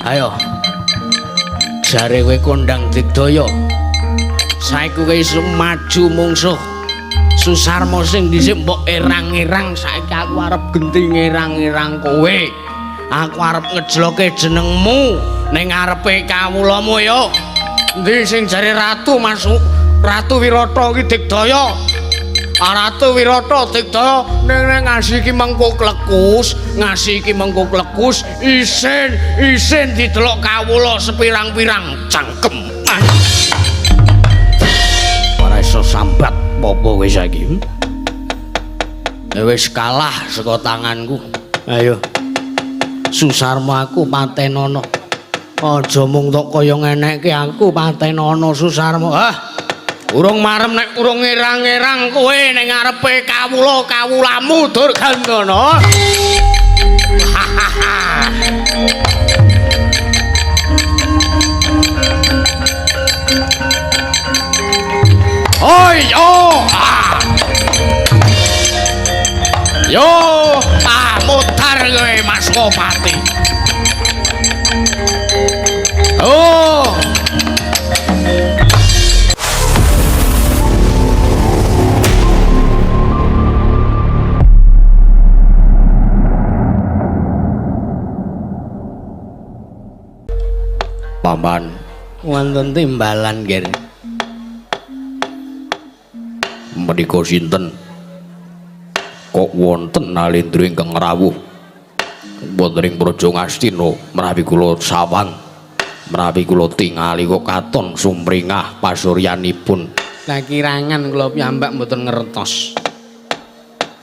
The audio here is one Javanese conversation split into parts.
Ayo. Jare kowe kondang digdaya. Saiki kowe iso maju mungsuh. Susarma sing dhisik mbok erang-erang, saiki aku arep genti ngerang-erang kowe. Aku arep ngejloke jenengmu ning ngarepe kawulamu yo. Endi sing jare ratu masuk Ratu Wirata iki digdaya. Ratu Wirata digdaya ning ngasih iki mengko klekus, ngasih iki mengko klekus, isin isin didelok kawula sepirang-pirang cangkem. Ora iso sambat apa kowe saiki. Wis kalah saka tanganku. Ayo. Susarma aku patenono. Aja mung tok kaya ngenekke aku patenono Susarma. Ah. Urung marem nek urung ngerang-ngerang kowe ning ngarepe kawula kawulamu Durgandana. Oi yo. Ah. Yo, ah mutar kowe Mas Kopati. Oh. Paman, wonten timbalan nggih. Menika sinten? Kok wonten Nalendra ingkang rawuh wonten ing Praja Ngastina menawi kula sawang, menawi kula tingali kok katon sumringah pasuryanipun. Lah kirangan kula piyambak mboten ngertos.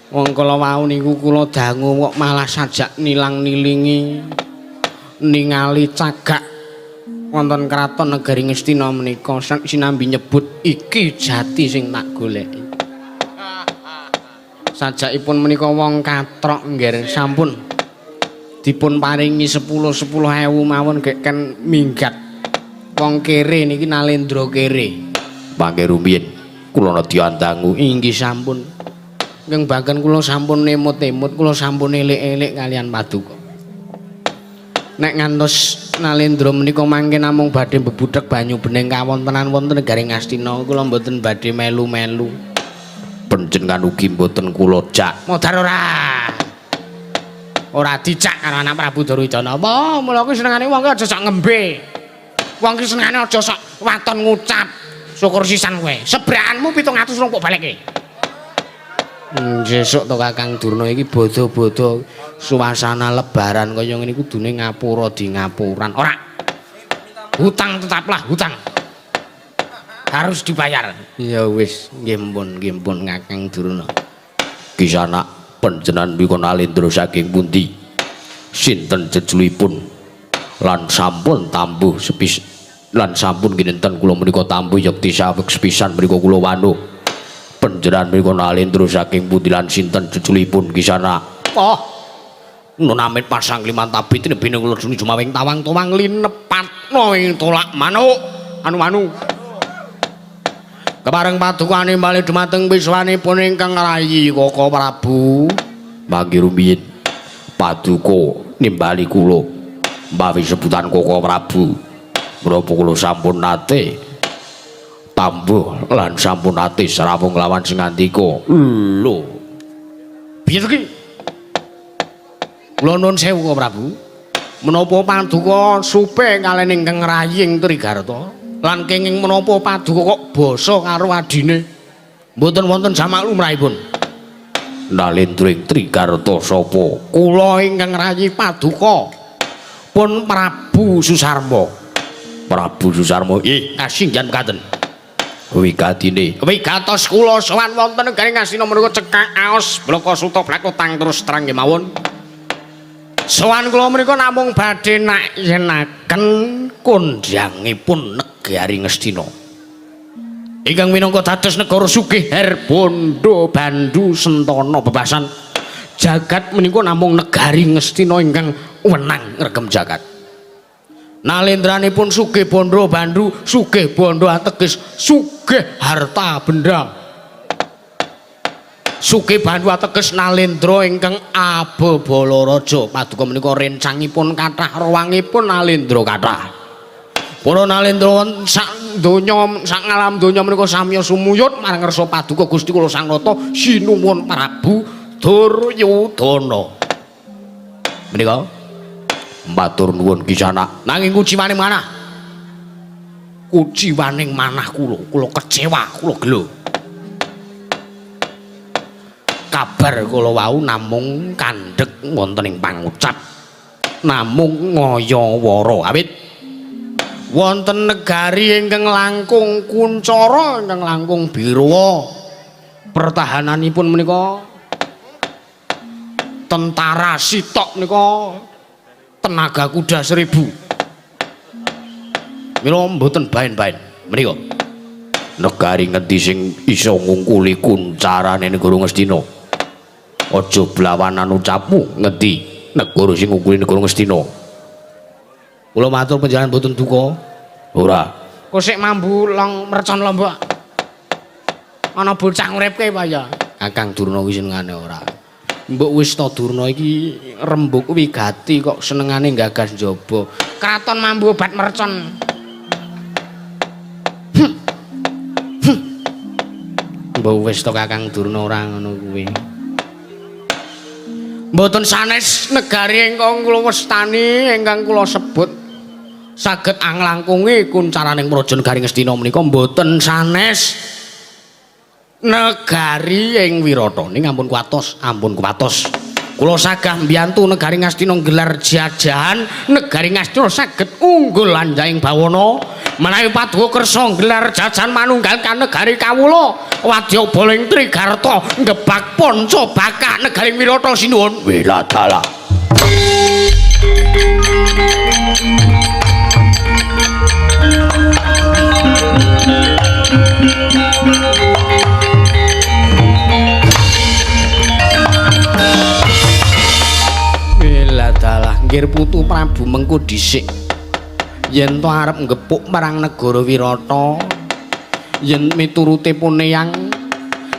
Wong kala wau niku kula dangu kok malah sajak nilang-nilingi ningali cagak wonten kraton negari Ngastina menika sinambi nyebut iki jati sing tak goleki. Sajakipun menika wong katrok nggih sampun dipun paringi 10-10 ewu mawon gek ken minggat. Wong kere niki Nalendra kere. Mangke rumiyin kula nedya andangu. Inggih sampun. Ingkang bagen kula sampun emut-emut, kula sampun elik-elik kalian paduka. Nek ngantos Nalendra menika mangke namung badhe mbebudheg banyu bening kawontenan wonten negari Ngastina, kula mboten badhe melu-melu. Panjenengan ugi mboten kula jak. Modar ora. Ora dijak karo anak Prabu Duryudana. Apa mula kuwi senengane wong ki aja sok ngembe. Wong ki senengane aja sok waton ngucap. Syukur sisan kowe. Sebrakanmu 700 rong kok balekke. Sesuk to Kakang Durna iki bodho-bodho suasana lebaran kaya ngene kudune ngapura di ngapuran. Ora. Hutang tetaplah hutang. Harus dibayar. Ya wis, nggih pun Kakang Durna. Kisana panjenengan menika Nalendra saking pundi? Sinten jejulipun? Lan sampun tambuh sepis lan sampun kinten kula menika tambuh yekti saweg sepisan menika kula wanuh. Panjenengan menika Nalendra saking pundi lan sinten jejulipun Kisana? Oh. Nun amit pasang liman tabit nebine kula duni jumawing tawang towang linepatno ing tolak manuk anu-anu. Kepareng padukane bali dumateng wiswanipun ingkang rayi Koko Prabu. Mangke rumiyin paduka nimbali kula mbawi sebutan Koko Prabu. Menapa kula sampun nate tambuh lan sampun nate srawung lawan sing ngandika. Lho. Piye to ki? Kula nuwun sewu Koko Prabu. Menapa paduka supe kaliyan ingkang rayi ing Trigarta? Lan kenging menapa paduka kok basa karo adine? Mboten wonten jamak lumrahipun. Nalendra ing Trigarta sapa? Kula ingkang rayi paduka pun Prabu Susarma. Prabu Susarma ih kasinggihan mekaten. Wigatine wigatos kula sowan wonten negari Ngastina menika cekak aos blaka suta blaka tang terus terang nggih mawon. Sowan kula menika namung badhe nakyenaken kondhangipun negari Ngastina. Ingkang minangka dados negara sugih herbondo bandu sentana bebasan jagat menika namung negari Ngastina ingkang wenang ngregem jagat. Nalendranipun sugih bondo bandu, sugih bondo ateges sugih harta benda. Suke Bandu ateges Nalendra ingkang abebala raja. Paduka menika rencangipun kathah, ruwangipun Nalendra kathah. Para Nalendra sak donya, sak ngalam donya menika samiya sumuyut marang ngersa paduka Gusti kula Sang Nata sinuwun Prabu Duryudana. Menika matur nuwun Ki Sanak. Nanging kuciwane manah. Kuciwaning manah kula, kula kecewa, kula gelo. Kabar kula wau namung kandhek wonten ing pangucap, namung ngayawara. Awit wonten negari ingkang langkung kuncara, ingkang langkung birwa pertahananipun menika tentara sitok menika tenaga kuda 1000. Mila mboten baen-baen menika. Negari ngendi sing iso ngungkuli kuncarane negara Ngastina? Aja blawanan ucapmu, ngendi negara sing ngungkuli negara Ngastina? Kula matur panjenengan mboten duka. Ora. Kok sik mambu long mercon lombok. Ana bocah nguripke apa ya? Kakang Durna kuwi senengane ora. Mbok wis ta Durna iki rembug wigati kok senengane gagas njaba. Kraton mambu obat mercon. Mbok wis ta Kakang Durna ora ngono kuwi. Mboten sanes negari ingkang kula wastani, ingkang kula sebut saged anglangkungi kuncaraning praja negari Ngastina menika mboten sanes negari ing Wirata. Ning ampun kuwatos, ampun kuwatos. Kula sagah mbiyantu negari Ngastina nggelar jajahan, negari Ngastina saged unggul anjaing bawana. Menawi paduka kersa nggelar jajahan manunggal ka negari kawula, wadya bala ing Trigarta ngebak panca bakak negari Wirata sinuwun. Wiladala. Wiladalah nggir putu Prabu mengko dhisik. Yen to arep nggepuk marang negara Wirata, yen miturute puneyang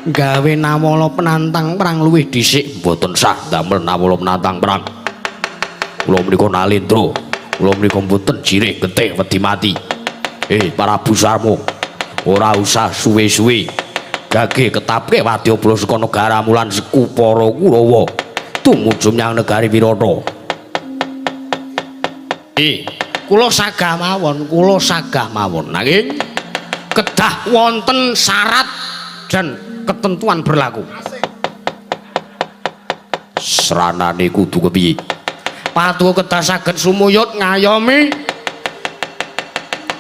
gawe nawala penantang perang luwih dhisik. Mboten sah damel nawala penantang perang. Kula menika Nalendra, kula menika mboten jirih getih wedi mati. Prabu Sarma, ora usah suwe-suwe. Gage ketapke wadyabala saka negaramu lan seku para Kurawa tumuju menyang negari Wirata. Kula sagah mawon, kula sagah mawon. Nanging kedah wonten syarat dan ketentuan berlaku. Sranane kudu kepiye? Paduka kedah saged sumuyut ngayomi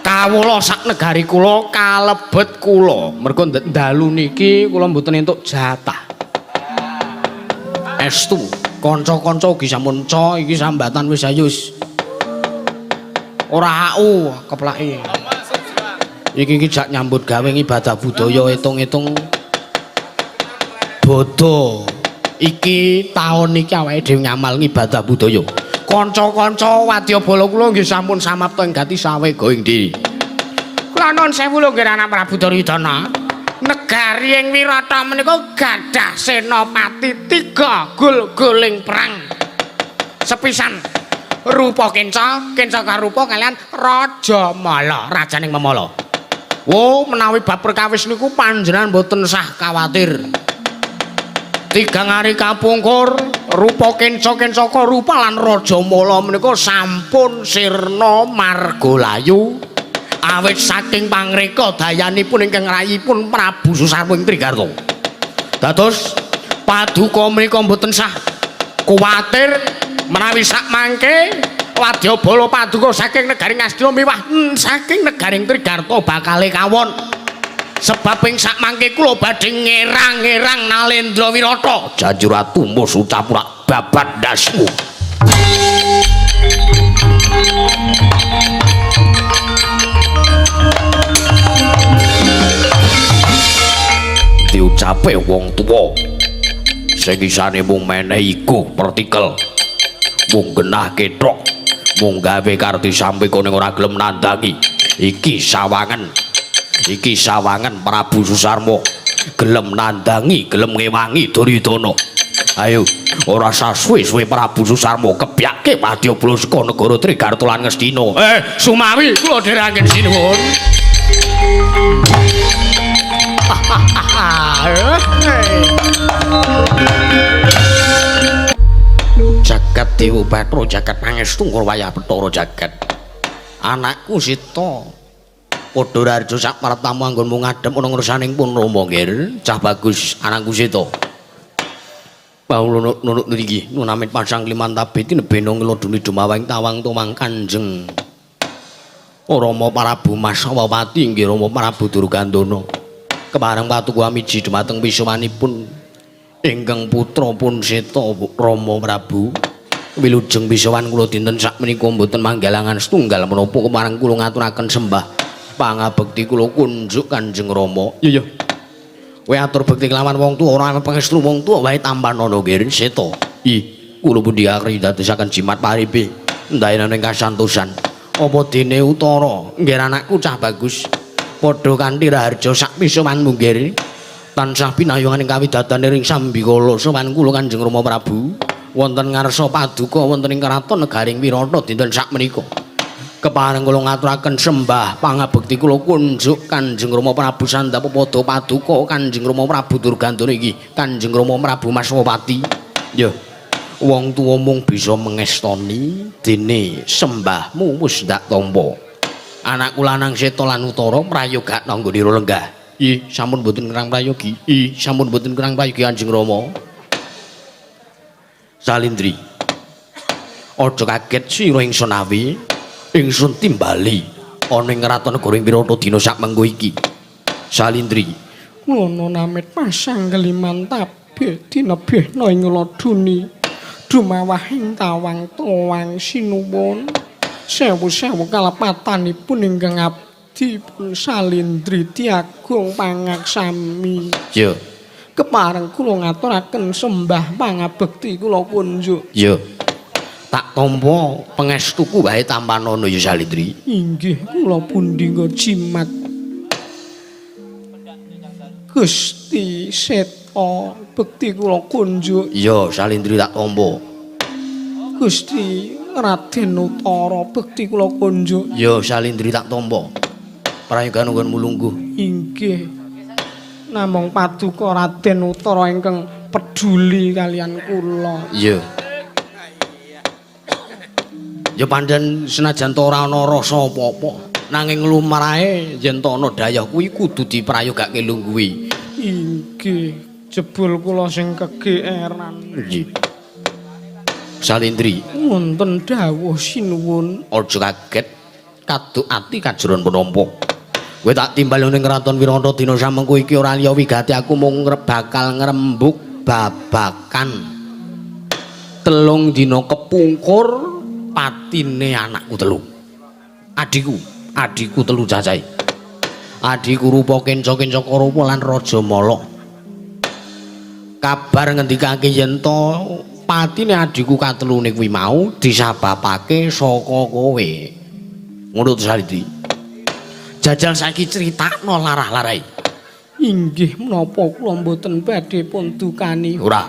kawula sak negari kula kalebet kula. Mergo dalu niki kula mboten entuk jatah. Estu kanca-kanca ugi sampun ca iki sambatan wis ayo wis. Ora au keplake. Iki iki jak nyambut gawe ibadah budaya hitung-hitung bodho. Iki taun iki awake dhewe ngamal ibadah budaya. Kanca-kanca wadyabala kula nggih sampun samapta ing gati sawe going di. Kula nuwun sewu lho nggih anak Prabu Duryudana. Negari ing Wirata menika gadah senopati 3 gul-guling perang. Sepisan rupa kenca, kenca karupa kalian Raja Mala, rajaning Memala. Wo menawi bab perkawis niku panjenengan mboten sah kawatir. Tigang hari kapungkur rupa kenca-kenca karupa lan Raja Mala menika sampun sirna margalayu awit saking pangreka dayanipun ingkang rayipun Prabu Susarma ing Trigarta. Dados paduka menika mboten sah kuwatir menawi sak mangke wadyabala paduka saking negari Ngastina miwah saking negari Trigarta bakale kawon. Sebab ing sak mangke kula badhe ngerang-ngerang Nalendra Wirata. Janji ratu mus ucap rak babat ndasmu. Diucape wong tuwa sing isane mung menehi iku pertikel, mung genah kethok, mung gawe karti sampeka ning ora gelem nandangi. Iki sawangan, iki sawangan Prabu Susarma. Gelem nandangi, gelem ngewangi Duryudana. Ayo, ora usah suwe-suwe Prabu Susarma kebyake wadya saka negara Trigarta lan Ngastina. Sumawi kula dherekaken sinuwun. Jagat Dewa Batara jagat pangestu wayah Bathara jagat. Anakku Sita padha raharja sak partamu anggonmu ngadhep ana ngersaning pun Rama nggir. Cah bagus anakku Sita. Paulun nunuk nriki nunamit pasang liman tabit nebena ngloduni dumawang tawang tumang Kanjeng Rama Prabu Masawapati nggih Rama Prabu Durgandana. Kepareng patuku amiji dumateng pisuwanipun ingkang putra pun Seta Rama Prabu. Wilujeng pisuwan kula dinten sakmenika mboten manggalangan setunggal menapa kepareng kula ngaturaken sembah pangabekti kula kunjuk Kanjeng Rama. Iya iya. Kowe atur bekti kelawan wong tuwa ora pangestu wong tuwa wae tampanana nggih Seta. Ih, kula pundi akri dadosaken jimat paripe ndaenane ing kasantosan. Apa dene Utara nggih anakku cah bagus. Padha kanthi raharja sak pisuwanmu nggih. Tansah pinayungan ing kawidatane ring sambikala sowan kula Kanjeng Rama Prabu. Wonten ngarsa paduka wonten ing kraton negaring Wirata dinten sakmenika. Kepareng kula ngaturaken sembah pangabekti kula kunjuk Kanjeng Rama Prabu sandhap padha paduka Kanjeng Rama Prabu Durgandana iki Kanjeng Rama Prabu Maswapati. Ya, wong tuwa mung bisa mengestoni dene sembahmu wis ndak tampa. Anakku lanang Seta lan Utara prayogakna nggonira lenggah. Ih, sampun mboten kerang prayogi. Ih, sampun mboten kerang prayogi Kanjeng Rama. Salindri, aja kaget sira ingsun awi. Ingsun timbali ana ing kraton negara ing Wirata dina sakmengko iki. Salindri, ngono namit pasang keliman tabih tinebihna ing laduni dumawahing tawang tuwang sinuwun. Sewu-sewu kalepatanipun ingkang abdi pun Salindri Tiagung pangaksami. Ya. Kepareng kula ngaturaken sembah pangabekti kula kunjuk. Ya. Tak tampa pangestuku wae tampanana ya Salindri. Inggih kula pundhingga jimat. Gusti Seta bekti kula kunjuk. Iya Salindri tak tampa. Gusti Raden Utara bekti kula kunjuk. Iya Salindri tak tampa. Prayoga nggonmu lungguh. Inggih. Namung paduka Raden Utara ingkang peduli kalian kula. Iya. Ya pancen senajan to ora ana rasa apa-apa, nanging lumrahe yen to ana dayah kuwi kudu diprayogake lungguhe. Inggih, jebul kula sing kegeeran. Nggih. Salindri, wonten dawuh sinuwun. Aja kaget, kaduk ati kajeron penampa. Kowe tak timbal ning kraton Wirata dina samengko iki ora liya wigati aku mung bakal ngrembug babakan 3 dina kepungkur patine anakku telu. Adhiku, adhiku telu cacahe. Adhiku rupa Kenca-kenca Karupa lan Raja Mala. Kabar ngendikake yen to patine adhiku katelune kuwi mau disababake saka kowe. Ngono to Salindri. Jajal saiki critakno larah-larahe. Inggih menapa kula mboten badhe pun dukani. Ora.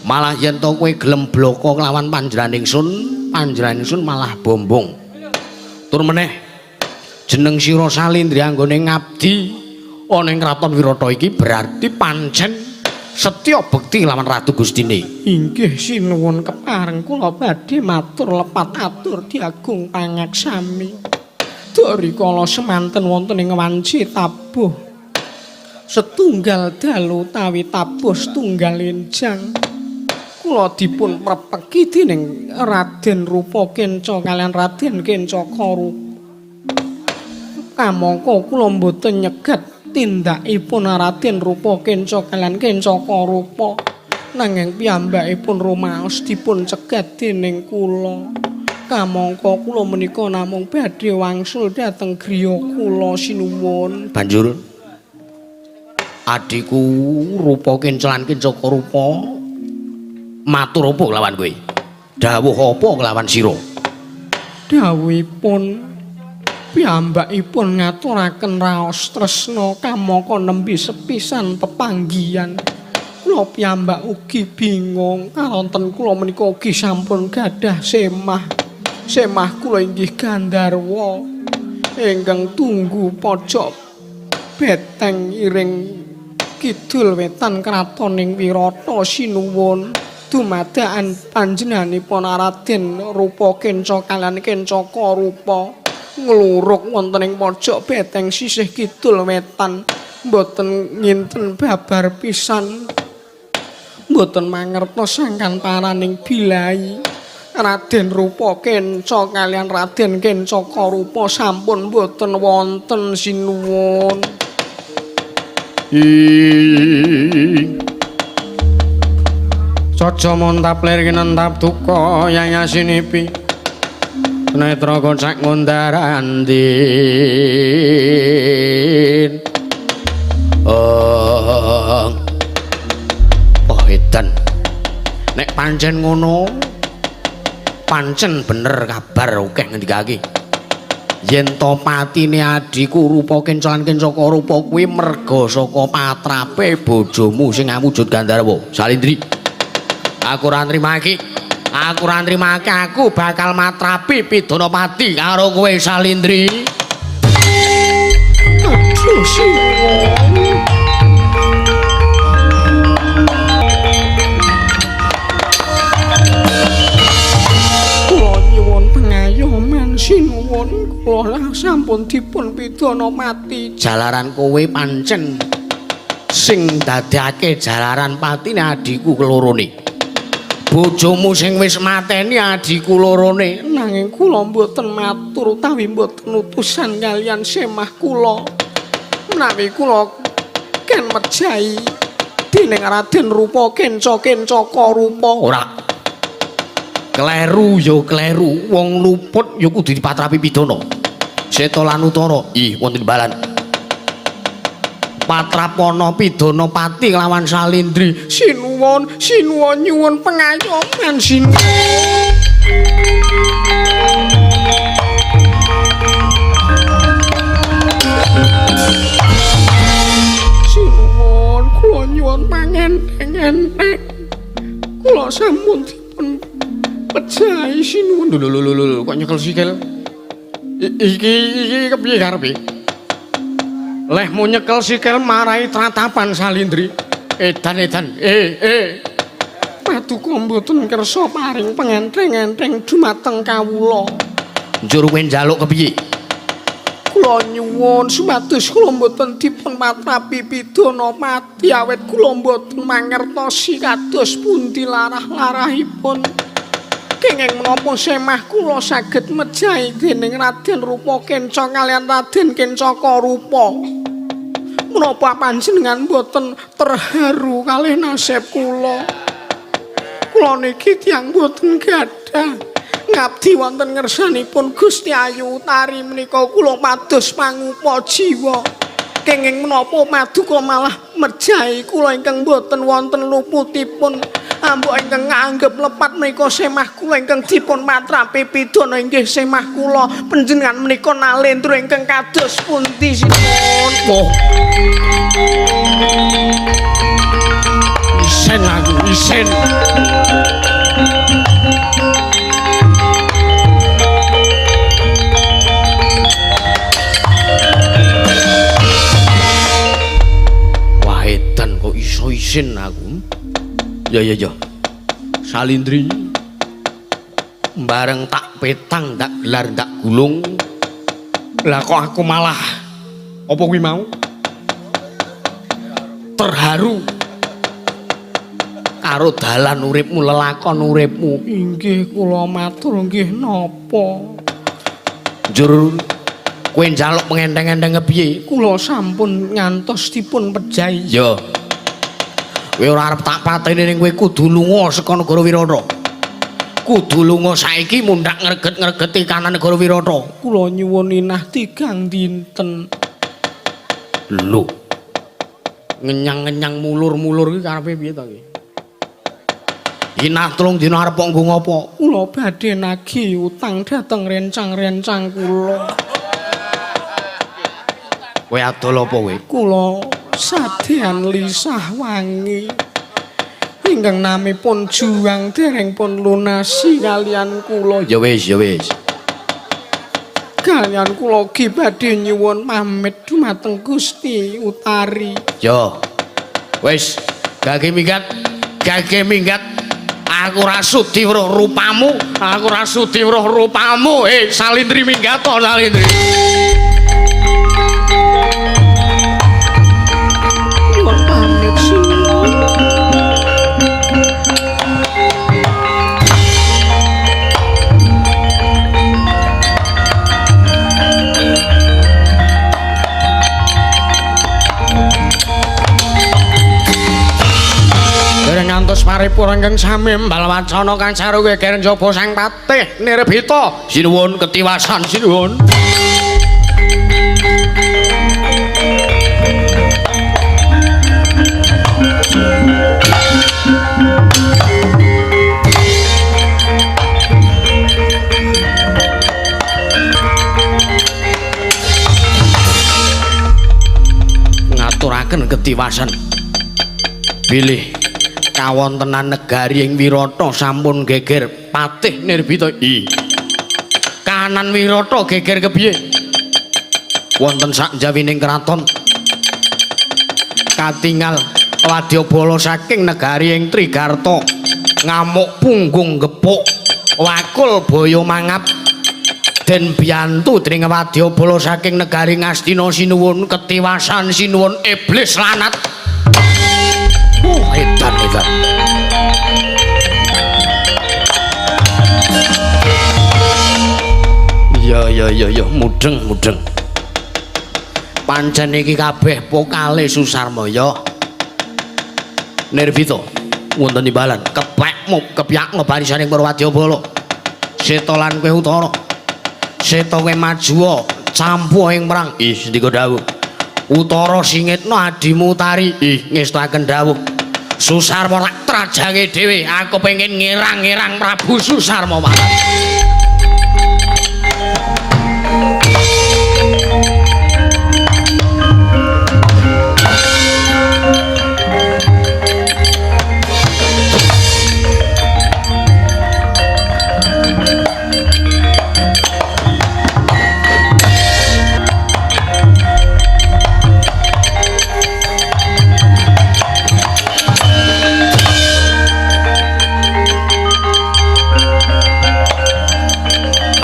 Malah yen to kowe gelem bloko kelawan panjenengan ingsun, panjenengan ingsun malah bombong. Tur meneh jeneng sira Salindri anggone ngabdi ana ing kraton Wirata iki berarti pancen setya bekti lawan Ratu Gustine. Inggih sinuwun kepareng kula badhe matur lepat atur diagung pangaksami. Rikala semanten wonten ing wanci tabuh setunggal dalu utawi tabuh setunggal enjang kula dipun prepeki dening Raden Rupa Kenca kalian Raden Kenca Karupa. Kamangka kula mboten nyegat tindakipun Raden Rupa Kenca kalian Kenca Karupa, nanging piyambakipun rumaos dipun cegat dening kula. Kamangka kula menika namung badhe wangsul dhateng griya kula sinuwun. Banjur adhiku Rupa Kenca lan Kenca Karupa matur apa kelawan kowe? Dawuh apa kelawan sira? Dawuhipun Piyambakipun ngaturaken raos tresna kamangka nembe sepisan pepanggihan. Kula piyambak ugi bingung karonten kula menika ugi sampun gadah semah. Semah kula inggih Gandharwa ingkang tunggu pojok beteng iring kidul wetan kratoning Wirata. Sinuwun dumadakan panjenenganipun Raden Rupa Kenca kaliyan Kencaka Rupa ngluruk wonten ing pojok beteng sisih kidul wetan, mboten nginten babar pisan, mboten mangertos sangkan paraning bilai. Raden Rupa Kenca kaliyan Raden Kencaka Rupa sampun mboten wonten. Sinuwun. Caca montap lir kinentap duka yayasinipi netra kocak ngundarandin. Oh, edan. Nek pancen ngono, pancen bener kabar akeh ngendikake. Yen to patine adhiku Rupa Kenca lan Kencaka Rupa kuwi merga saka patrape bojomu sing awujud Gandharwa. Salindri, aku ora nrimake. Aku ora nrimake, aku bakal matrapi pidana pati karo kowe Salindri. Aduh sinuwun. Kula nyuwun pengayoman sinuwun, kula sampun dipun pidana mati. Jalaran kowe pancen sing dadekake jalaran patine adhiku kelorone. Bojomu sing wis mateni adhiku lorone, nanging kula mboten matur utawi mboten utusan kaliyan semah kula. Menawi kula ken mejahi dening Raden Rupa Kenca Kencaka Rupa. Ora. Kleru ya kleru, wong luput ya kudu dipatrapi pidana. Seta lan Utara, ih wonten imbalan. Patrapana pidana pati lawan Salindri. Sinuwun, sinuwun nyuwun pengayoman sinuwun. Sinuwun, kula nyuwun pangenteng-enteng. Kula sampun dipun pejahi sinuwun. Lho lho lho kok nyekel sikil. Iki iki kepiye karepe? Lehmu nyekel sikil marai tratapan Salindri. Edan-edan. Paduka mboten kersa paring pengenteng-enteng dumateng kawula. Njur kowe njaluk kepiye? Kula nyuwun supados kula mboten dipun patrapi pidana pati awit kula mboten mangertosi kados pundi larah-larahipun. Kenging menapa semah kula saged mejahi dening Raden Rupa Kenca kaliyan Raden Kencaka Rupa. Menapa panjenengan mboten terharu kalih nasib kula? Kula niki tiyang mboten gadah ngabdi wonten ngersanipun Gusti Ayu Utari menika kula pados pangupa jiwa. Kenging menapa paduka malah mejahi kula ingkang mboten wonten luputipun. Ambok ingkang nganggep lepat menika semah kula ingkang dipun matrapi pidana inggih semah kula. Panjenengan menika nalendra ingkang kados pundi sinuwun? Oh. Isen aku, isen. Wah edan kok iso isin aku. Ya ya ya. Salindri. Bareng tak petang, tak gelar, tak gulung. Lah kok aku malah apa kuwi mau? Terharu karo dalan uripmu, lelakon uripmu. Inggih kula matur nggih napa? Njur kowe njaluk pengenteng-enteng kepiye? Kula sampun ngantos dipun pejahi. Ya. Kowe ora arep tak pateni ning kowe kudu lunga saka negara Wirata. Kudu lunga saiki mundhak ngreget-ngregeti kanan negara Wirata. Kula nyuwun inah 3 dinten. Lho. Ngenyang-ngenyang mulur-mulur iki karepe piye to iki? Inah 3 dina arep nggo ngopo? Kula badhe nagih utang dhateng rencang-rencang kula. Kowe adol apa kowe? Kula sadean lisah wangi. Ingkang namipun juang dereng pun lunasi kalian kula. Ya wis, ya wis. Kalian kula ugi badhe nyuwun pamit dumateng Gusti Utari. Yo. Wis, gage minggat, gage minggat. Aku ora sudi weruh rupamu, aku ora sudi weruh rupamu. Salindri minggat to, Salindri. Nyuwun pamit suwun. Ngantos paripurna ingkang sami balwacana kang saru geger njaba sang patih Nirbita. Sinuwun ketiwasan sinuwun. Ngaturaken ketiwasan bilih kawontenan negari ing Wirata sampun geger patih Nirbita. I kanan Wirata geger kepiye? Wonten sak njawining kraton katingal wadyabala saking negari ing Trigarta ngamuk punggung gepuk wakul boyo mangap den biyantu dening wadyabala saking negari Ngastina. Sinuwun ketiwasan sinuwun iblis lanat. Oh, edan edan. Ya ya ya ya mudeng mudeng. Pancen iki kabeh pokale Susarma ya. Nirbita wonten imbalan kepekmu kepyakmu barisaning para wadyabala. Seta lan kowe Utara. Seta kowe majuwa campuh ing perang. Ih, sendika dawuh. Utara singitna adimu Utari. Ih, ngestakaken dawuh. Susarma tak trajange dhewe, aku pengen ngirang-ngirang Prabu Susarma malah.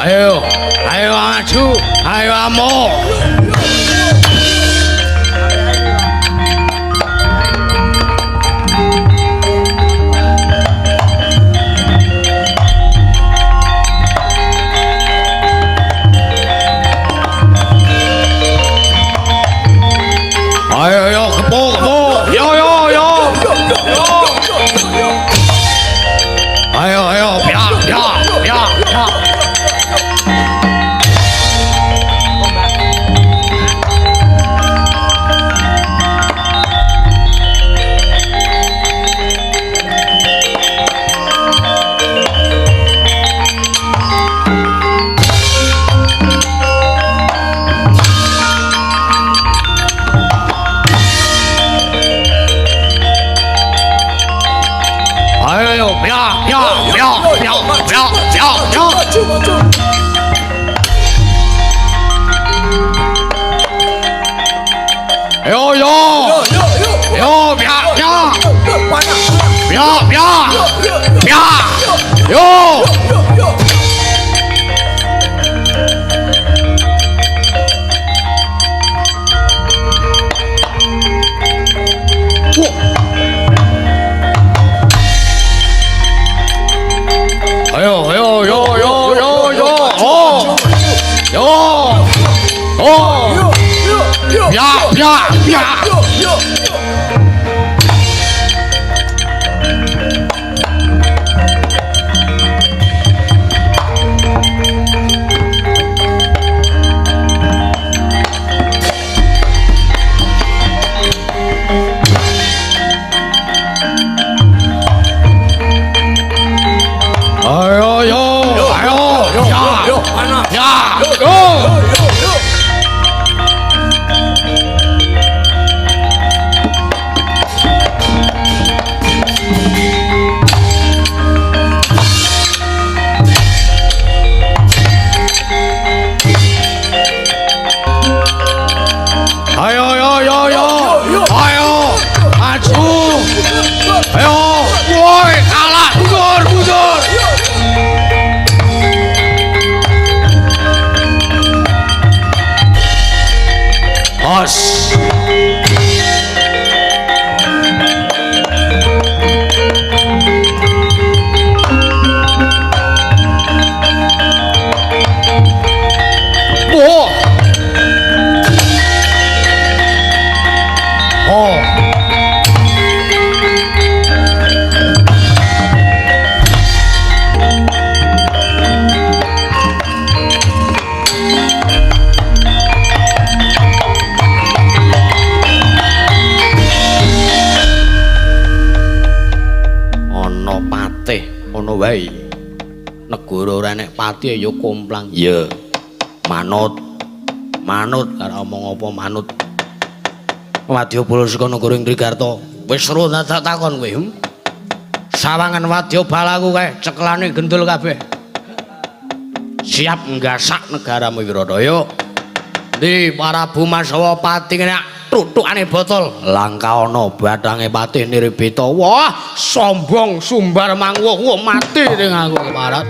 Ayo, ayo maju, ayo amuk. Ayo, ayo, kepuk, kepuk. Yo, yo, yo. Ayo, ayo, piak, piak, piak, piak. Yo yo yo piak piak piak piak piak yo. Ayo ayo yo yo yo yo oh yo oh piak piak piak. Ayo yo ayo ya ya yo. Os. Oh. Oh. Ana patih ana wae. Negara ora enek patih ya komplang. Iya. Manut. Manut karo omong apa manut. Wadyabala saka negara ing Trigarta. Wis seru tak takon kowe. Sawangan wadyabalaku kae cekelane gendul kabeh. Siap nggasak negaramu Wirata. Yo. Ndi Prabu Masawa pati kene tutukane botol. Langka ana bathange patih Nirbita. Wah, sombong sumbar mangwuh. Wah, mati ning aku keparat.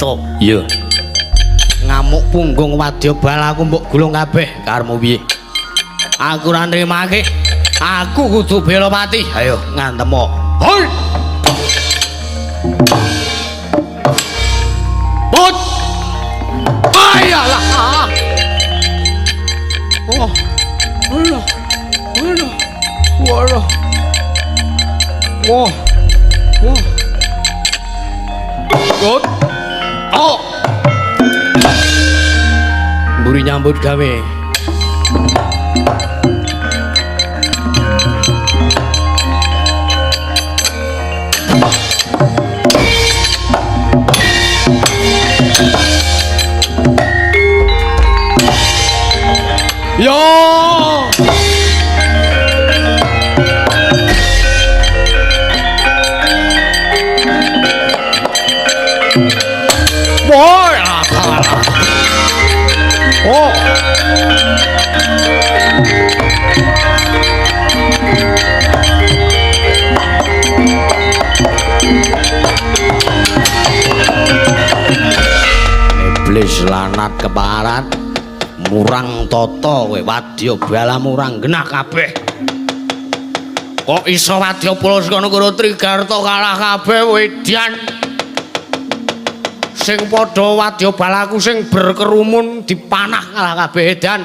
Trigarta. Iya. Ngamuk punggung wadya balaku mbok gulung kabeh karepmu piye? Aku ora nrimake. Aku kudu bela pati. Ayo ngantemo. Hoi. Put. Ayalah. Oh. Aduh. Aduh. Waduh. Wah. Wah. Put. Oh. Mburi nyambut gawe. Yo. Boy. Oh. Iblis lanat keparat murang tata kowe wadya bala murang genah kabeh. Kok iso wadya bala saka negara Trigarta kalah kabeh wedyan. Sing padha wadya balaku sing berkerumun dipanah kalah kabeh edan.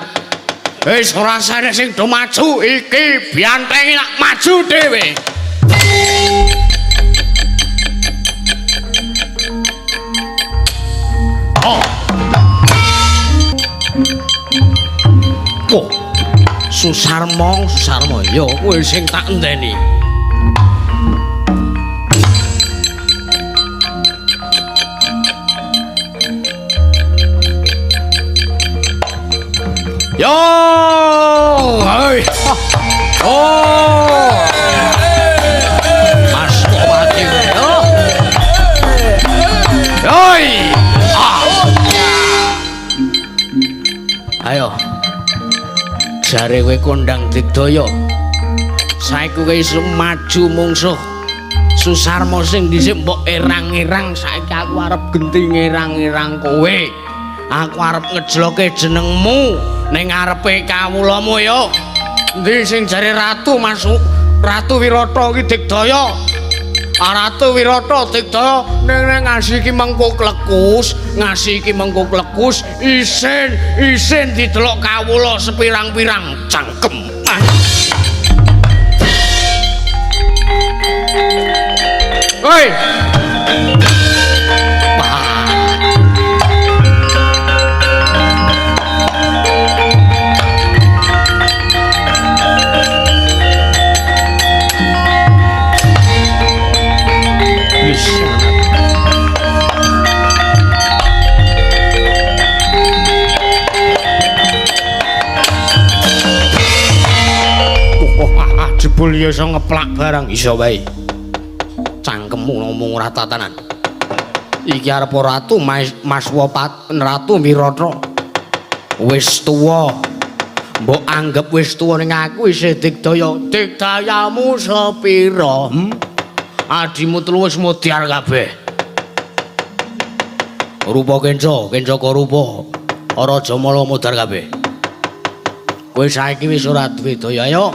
Wis ora sene sing do maju iki biantengi lak maju dhewe. Oh. Oh. Susarma, Susarma ya kowe sing tak enteni. Yo, hei. Oh. Mas Wati. Yo. Hei. Ah. Ayo. Jare kowe kondang digdaya. Saiki kowe iso maju mungsuh. Susarma sing dhisik mbok erang-erang saiki aku arep genti ngerang-erang kowe. Aku arep ngejloke jenengmu ning ngarepe kawulamu yo. Endi sing jare ratu masuk Ratu Wirata iki digdaya. Ratu Wirata digdaya ning ngasih iki mengko klekus, ngasih iki mengko klekus, isin isin didelok kawula sepirang-pirang cangkem. Hoi. Jebul ya iso ngeplak barang iso wae. Cangkemmu ngomong ora tatanan. Iki arep ratu Maswapat Ratu Wirata. Wis tuwa. Mbok anggap wis tuwa ning aku isih digdaya. Digdayamu sepira? Adimu telu wis modyar kabeh. Rupa kenca, kenca rupa. Raja Mala modar kabeh. Kowe saiki wis ora duwe daya ayo.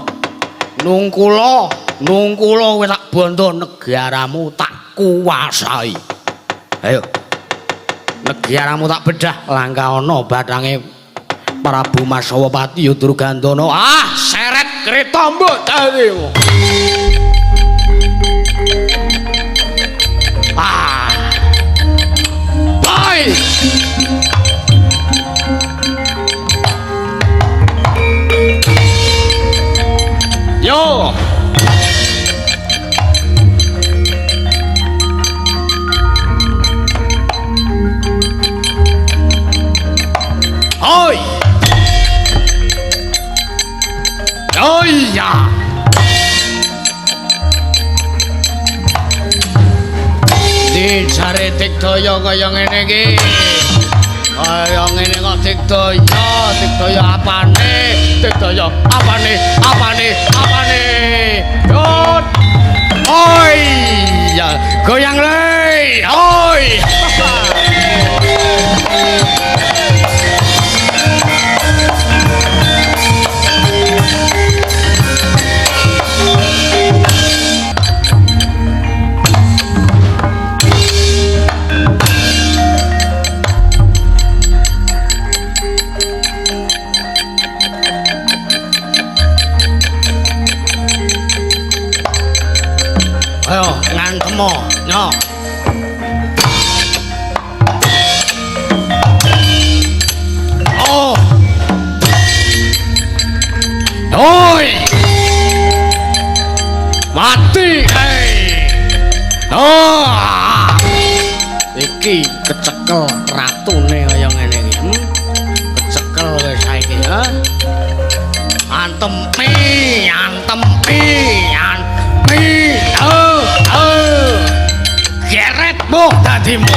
Nungkula, nungkula kowe tak bondo negaramu tak kuwasai. Ayo. Negaramu tak bedah langkah ana bathange Prabu Masawapati ya Durgandana. Ah, seret kereta mbok dadimu. Ah. Bye. Yo. Oi. Oi ya. Dicare digdaya kaya ngene iki. Kaya ngene kok digdaya, digdaya apane? Digdaya apane? Apane? Apane? Yot. Oi ya, goyang le. Oi. Kecekel ratune kaya ngene iki. Kecekel kowe saiki ya. Antempi, antempi, antempi. Oh, oh. Geret boh dadimu.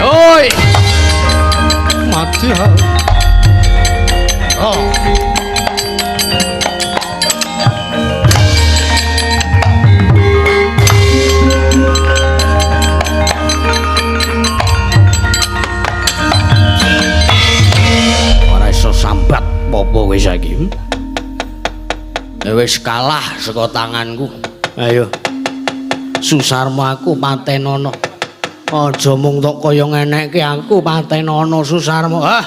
Oi. Mati. Oh. Ora iso sambat apa kowe saiki. Wis kalah saka tanganku. Ayo. Susarma aku patenono. Aja mung tok kaya ngenekke aku patenono Susarma. Hah.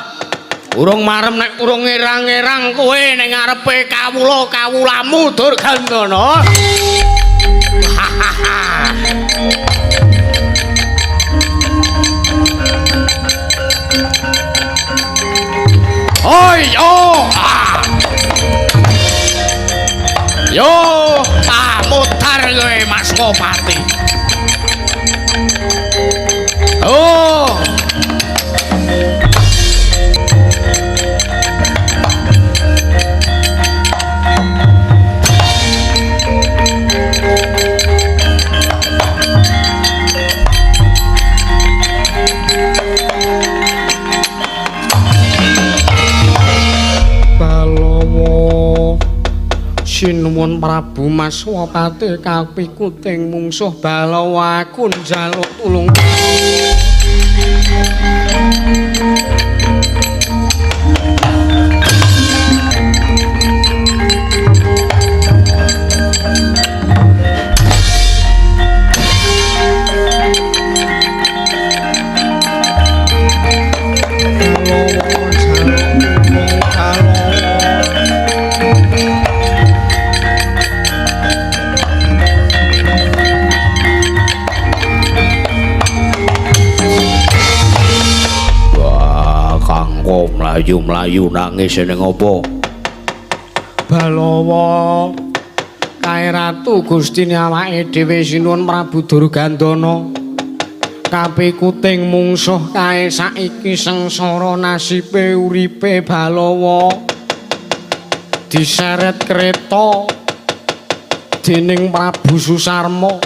Urung marem nek urung ngerang-ngerang kowe ning ngarepe kawula-kawulamu Durgandana. Oi yo. Ah. Yo, ah mutar kowe Mas Kopati. Oh. Balawa sinuwun Prabu Maswapati kapikuting mungsuh Balawa aku njaluk tulung. Balawa njaluk tulung Balawa. Mlayu-mlayu nangis ning apa? Balawa kae ratu gustine awake dhewe sinuwun Prabu Durgandana kapikuting mungsuh kae saiki sengsara nasibe uripe Balawa diseret kereta dening Prabu Susarma.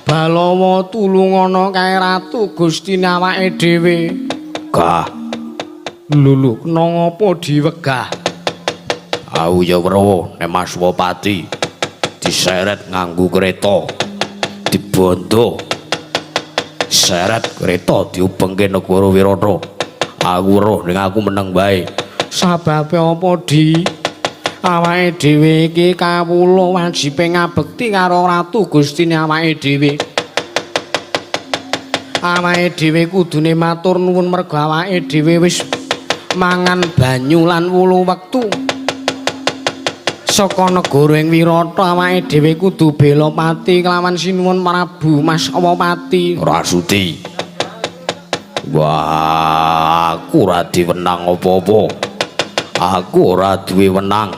Balawa tulungana kae ratu gustine awake dhewe. Gah. Lho kena ngapa diwegah? Aku ya weruh nek Maswapati diseret nganggo kereta, dibondo. Seret kereta diubengke negara Wirata. Aku weruh ning aku meneng wae. Sababe apa di? Awake dhewe iki kawula wajibe ngabekti karo ratu gustine awake dhewe. Awake dhewe kudune matur nuwun merga awake dhewe wis mangan banyu lan wulu wektu saka negara ing Wirata. Awake dhewe kudu bela pati kelawan sinuwun Prabu Maswapati. Ora sudi. Wah, aku ora diwenang apa-apa. Aku ora duwe wenang.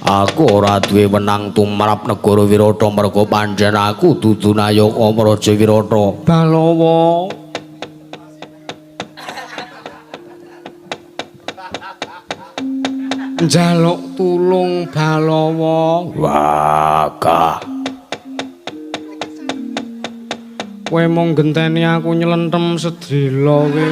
Aku ora duwe wenang tumrap negara Wirata merga pancen aku dudu nayaka Praja Wirata. Balawa njaluk tulung Balawa. Wah, gah. Kowe mung genteni aku nyelentem sedhela kowe.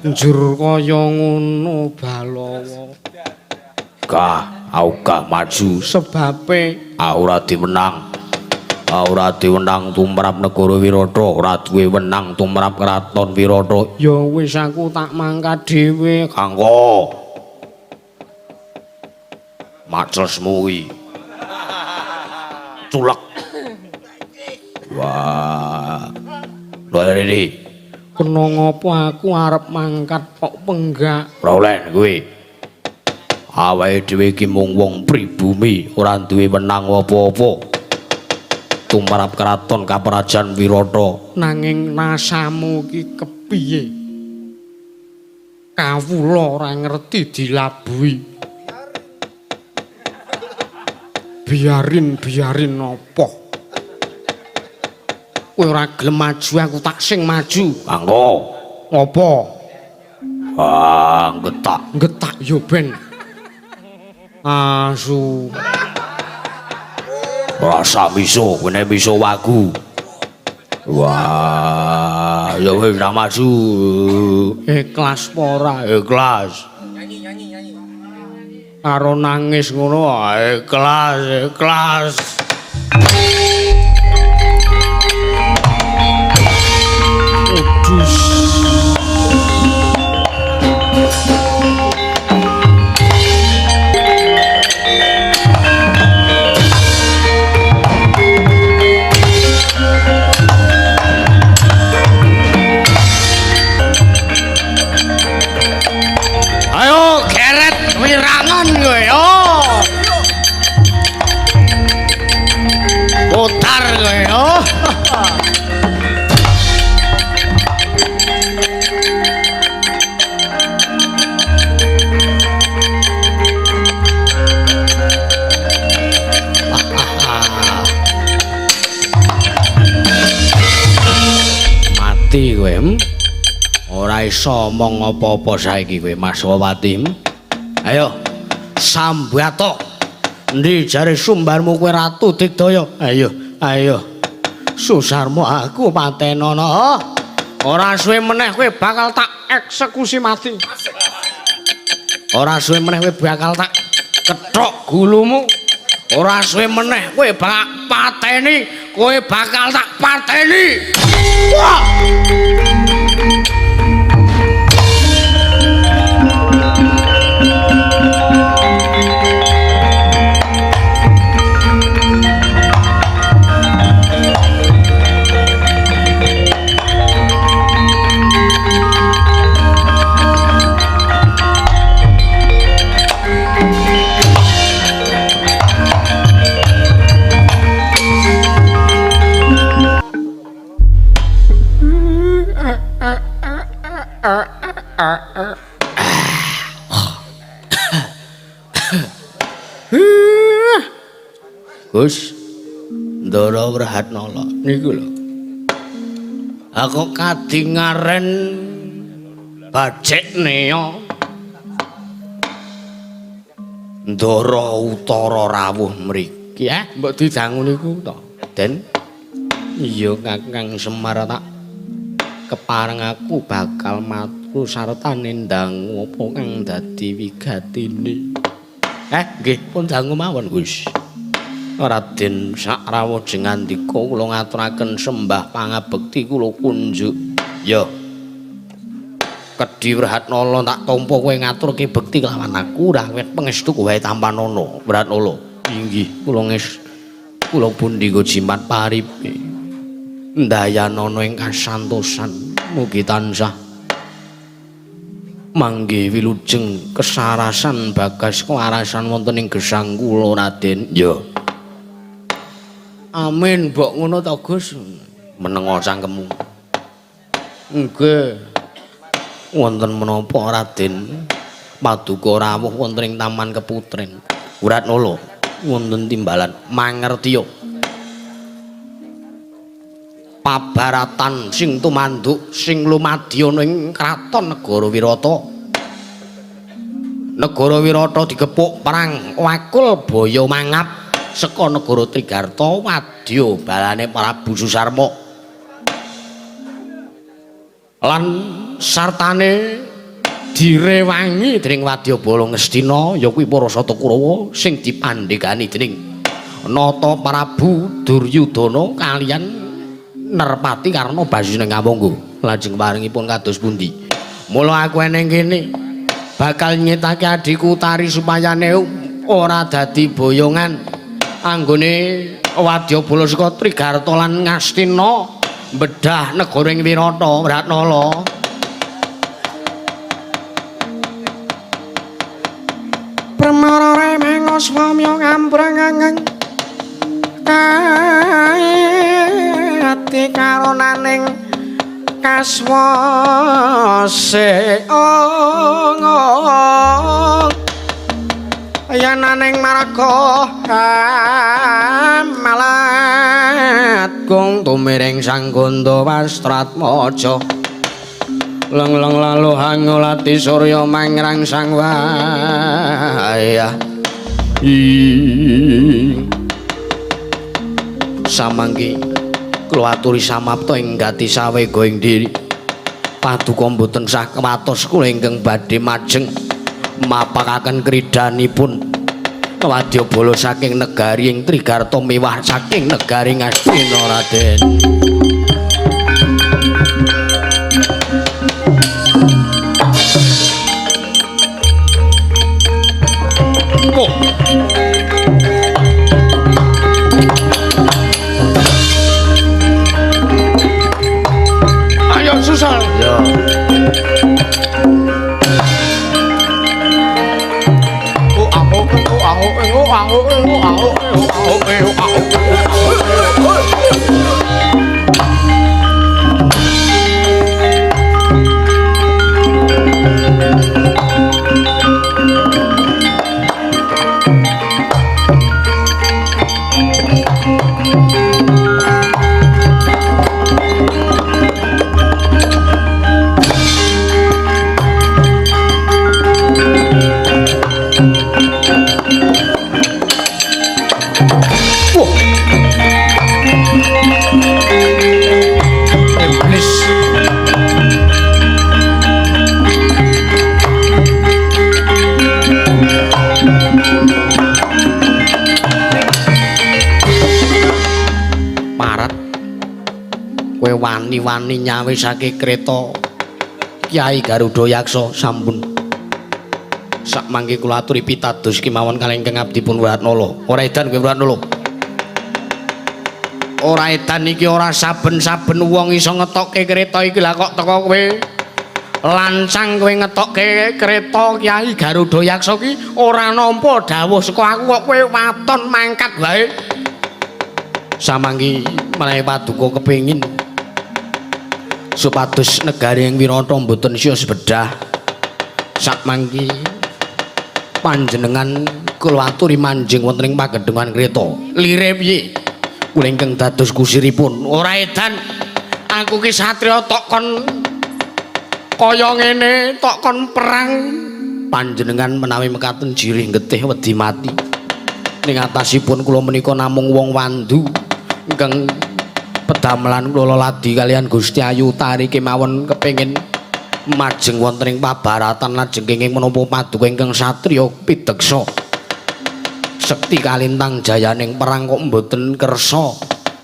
Njur kaya ngono Balawa. Gah, aku gah maju sebabe aku ora diwenang. Aku ora diwenang tumrap negara Wirata, ora duwe wenang tumrap kraton Wirata. Ya wis aku tak mangkat dhewe, Kangko. Maclesmu kuwi. Culek. Wah. Lho rene. Kena ngopo aku arep mangkat kok penggak? Ora oleh kuwi. Awake dhewe iki mung wong pribumi, ora duwe wenang apa-apa. Tumrap kraton Kaprajan Wirata. Nanging rasamu iki kepiye? Kawula ora ngerti dilabuhi. Biarin apa? Kowe ora gelem maju, aku tak sing maju. Mangga. Apa? Ah, getak. Getak yo ben. Asu. Rasa miso, kene miso wagu. Wah, ya wis ra maju. Ikhlas apa ora? Ikhlas. Nyanyi. Karo nangis ngono, ikhlas, ikhlas. Udus. Ayo geret wirangan kowe, yo. Putar kowe, yo. Mati kowe. Ora iso omong apa-apa saiki kowe Mas Wawati. Ayo sambato. Endi jare sumbarmu kowe Ratu Digdaya? Ayo, ayo. Susarmu aku patenono. Ora suwe meneh kowe bakal tak eksekusi mati. Ora suwe meneh kowe bakal tak kethok gulumu. Ora suwe meneh kowe bakal pateni, kowe bakal tak pateni. Wah! Gus, Ndara Wrehatnala niku lho. Aku kadingaren bajik nea. Ndara Utara rawuh mriki. Mbok didangu niku to, Den. Iya Kakang Semar tak kepareng aku bakal matur sartane ndangu apa kang dadi wigatine. Nggih pun dangu mawon, Gus. Raden Sakrawuh jengandika kula ngaturaken sembah pangabekti kula kunjuk. Ya. Kedhi Wrehatnala tak tampa kowe ngaturke bekti kelawan aku, ora wet pangestu kowe tampanana, Wrehatnala. Inggih, kula kula pundi jimat paripe. Ndayanana ing kasantosan, mugi tansah manggih wilujeng kesarasan bagas kewarasan wonten ing gesang kula Raden. Ya. Amin, mbok ngono to, Gus. Menengo cangkemmu. Nggih. Wonten menapa Raden? Paduka rawuh wonten ing Taman Keputren. Wrehatnala wonten timbalan mangertiya. Pabaratan sing tumanduk sing lumadya ing kraton Negara Wirata. Negara Wirata digepuk perang wakul baya mangap saka negara Trigarta wadya balane Prabu Susarma. Lan sartane direwangi dening wadyabala Ngastina ya kuwi para Sata Kurawa sing dipandhegani dening Nata Prabu Duryudana kaliyan Nerpati Karna Basine Ngawangga. Lajeng paringipun kados pundi? Mula aku eneng kene bakal nyetake adhiku Utari supayane ora dadi boyongan anggone wadyabala saka Trigarta lan Ngastina bedah negara ing Wirata Wrehatnala. Permara remeng aswamya ngambrang ati karonaning kaswase yananing marga malat gong tumiring sang Ganda Wastratmaja leng-leng lalu hangulati surya mangrang sang wayah. Samangke kula aturi samapta ing gati sawega ing diri. Paduka mboten sah kewatos kula ingkang badhe majeng mapakaken kridanipun wadyabala saking negari ing Trigarta miwah saking negari Ngastina Raden. Ayo susah. Ya. Wani-wani nyawisake kreta Kyai Garuda Yaksa sampun. Sakmangke kula aturi pitados kemawon kalih ingkang abdi pun Wratnala. Ora edan kowe Wratnala. Ora edan iki ora saben-saben wong iso ngetokke kreta iki. Lah kok teko kowe lancang kowe ngetokke kreta Kyai Garuda Yaksa ki ora nampa dawuh saka aku kok kowe waton mangkat wae. Samangke menawi paduka kepengin supados negari ing Wirata mboten sios bedah, sakmangke panjenengan kula aturi manjing wonten ing pagedhengan kreta. Lire piye? Kula ingkang dados kusiripun. Ora edan, aku ki satriya tok kon kaya ngene, tok kon perang. Panjenengan menawi mekaten jirih getih wedi mati. Ning atasipun kula menika namung wong wandu ingkang pedamelan kula ladi kalian Gusti Ayu Utari kemawon kepengin majeng wonten ing pabaratan lajeng kenging menapa paduka ingkang satriya pideksa sekti kalintang jayaning perang kok mboten kersa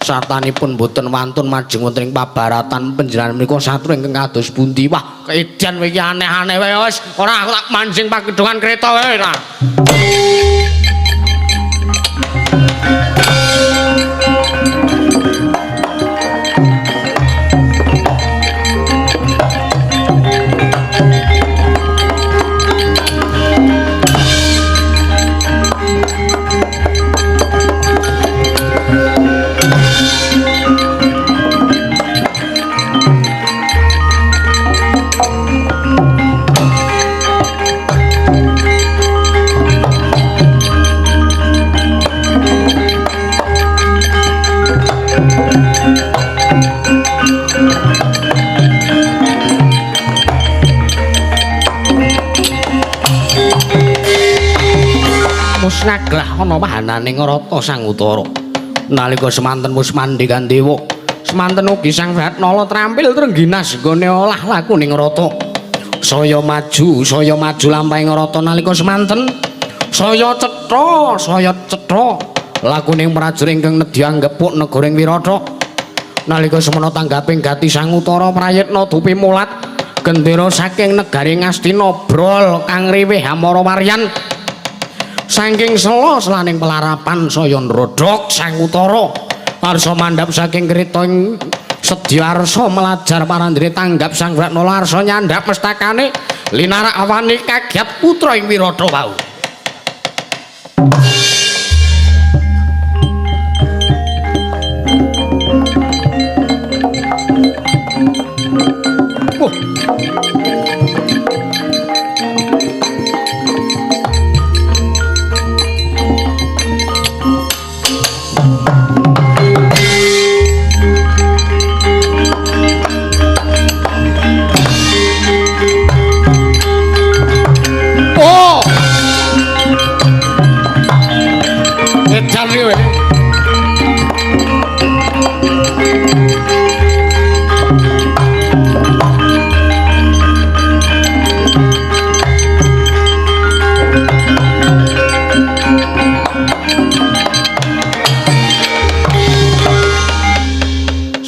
satanipun mboten wantun majeng wonten ing pabaratan. Panjenengan menika satriya ingkang kados pundi? Wah, keedan kowe iki aneh-aneh wae wis. Ora aku tak manjing pagedhongan kreta wae ora. Musnaglah ana wahananing Rata Sang Utara. Nalika semanten wis mandhegan dewa, semanten ugi Sang Wratnala trampil trengginas nggone olah lakuning rata. Saya maju lampahing rata nalika semanten saya cetha lakuning prajurit ingkang nedya anggepuk negara ing Wirata. Nalika semana tanggaping gati Sang Utara prayitna dupi mulat gendera saking negari Ngastina brol kang riwih amara waryan. Saking sela selaning pelarapan saya ndrodhok Sang Utara arsa mandhap saking kreta ing sedya arsa melajar parandene tanggap Sang Wratnala arsa nyandhap mestakane linarak awani kagiat putra ing Wirata wau.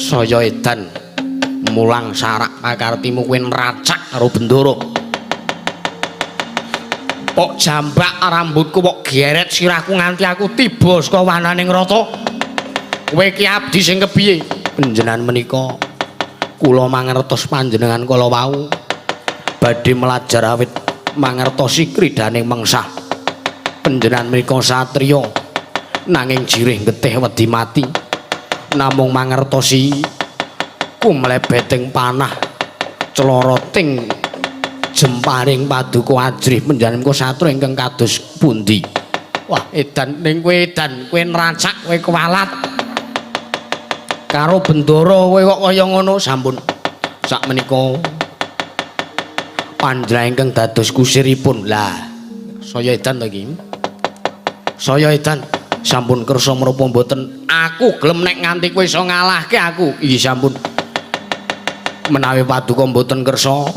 Saya edan mulang sarak pakartimu kowe nracak karo Bendoro. Pok jambak rambutku pok geret sirahku nganti aku tiba saka wananing rata. Kowe iki abdi sing kepiye? Panjenengan menika kula mangertos panjenengan kala wau badhe melajar awit mangertosi kridaning mengsah. Panjenengan menika satriya nanging jirih getih wedi mati. Namung mangertosi kumlebeting panah cloroting jemparing paduka ajrih panjenengan menika satriya ingkang kados pundi? Wah, edan ning kowe edan, kowe nracak, kowe kuwalat. Karo Bendoro kowe kok kaya ngono sampun. Sakmenika panjenengan ingkang dados kusiripun. Lah, saya edan to iki. Saya edan sampun kersa menapa mboten? Aku gelem nek nganti kowe iso ngalahke aku. Iya sampun. Menawi paduka mboten kersa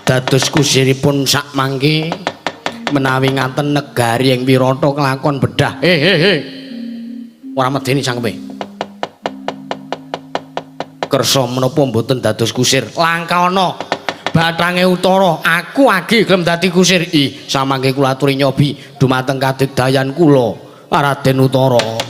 dados kusiripun sak mangke menawi ngaten negari ing Wirata kelakon bedah. Ora medeni cangkeme. Kersa menapa mboten dados kusir? Langkana bathange utara, aku agi gelem dadi kusir. Ih, samangke kula aturi nyobi dumateng kadigdayan kula Raden Utara.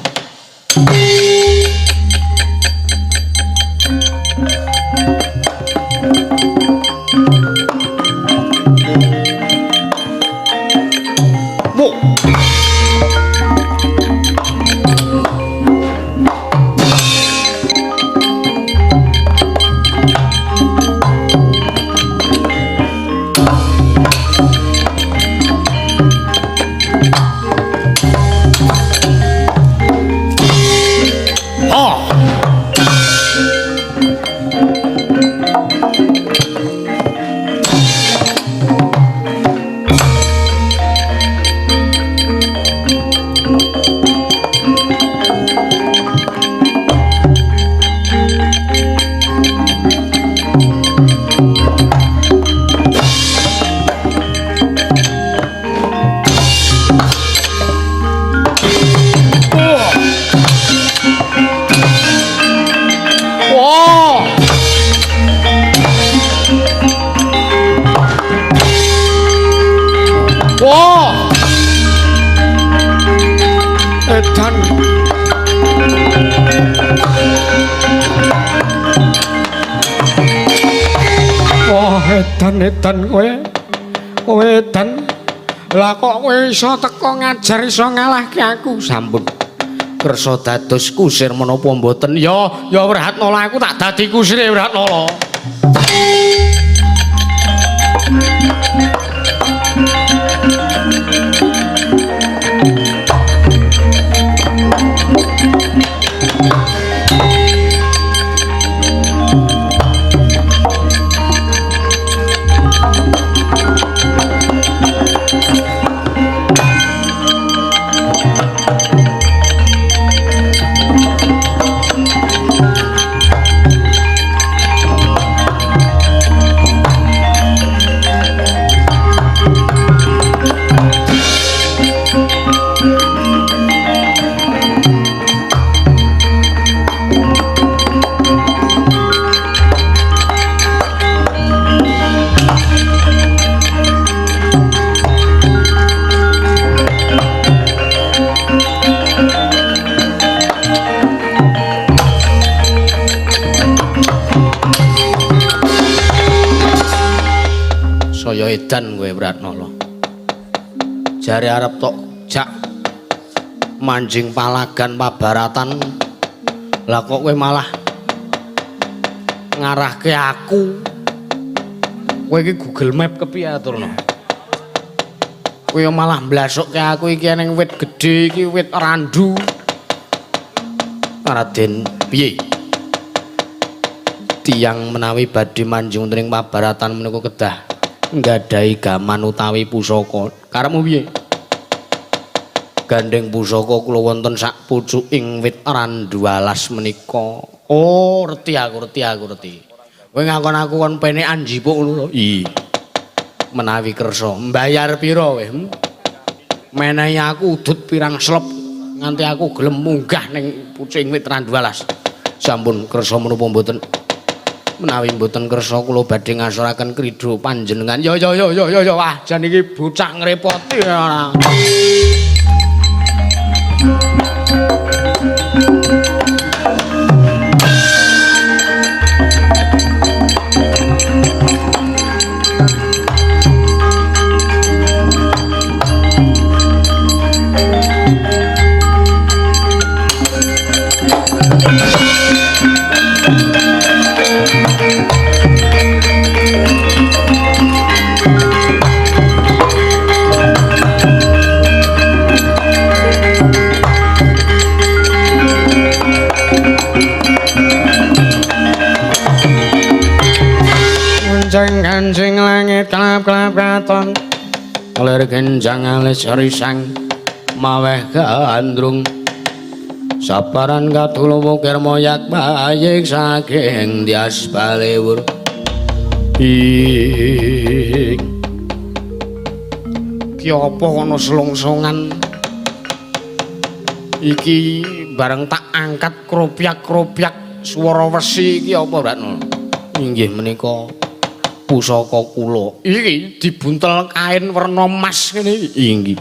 Edan kowe. Kowe edan. Lah kok kowe iso teko ngajar iso ngalahke aku? Sampun. Kersa dados kusir menapa mboten? Ya, ya Wrahatnala aku tak dadi kusire Wrahatnala. Saya edan kowe Wrahatnala. Jare arep tok Jak manjing palagan pabaratan. Lah kok kowe malah ngarahke aku. Kowe iki Google Map kepiye aturno? Kowe malah mblasokke aku iki ning wit gedhe iki wit randu. Raden piye? Tiyang menawi badhe manjing wonten ing pabaratan menika kedah nggadahi gaman utawi pusaka. Karepmu piye? Gandeng pusaka kula wonten sak pucuking wit randu alas menika. Oh, reti aku, reti aku, reti. Kowe ngakon aku kon penekan njipuk ngono to? Iya. Menawi kersa, mbayar pira kowe? Menehi aku udut pirang slep nganti aku gelem munggah ning pucuking wit randu alas. Sampun kersa menapa mboten? Menawi mboten kersa kula badhe ngasoraken kridha panjenengan. Yo yo yo yo yo yo, wah jan iki bocah ngrepoti ora. Kancing langit kelap-kelap katon lir genjang alis risang maweh gandrung saparan katulo wukir moyak bayik saking Dias Balewur. Ing ki apa ana selungsongan iki bareng tak angkat kropyak-kropyak swara wesi iki apa Ratno? Inggih menika pusaka kula. Iki dibuntel kain werna emas ngene iki. Inggih.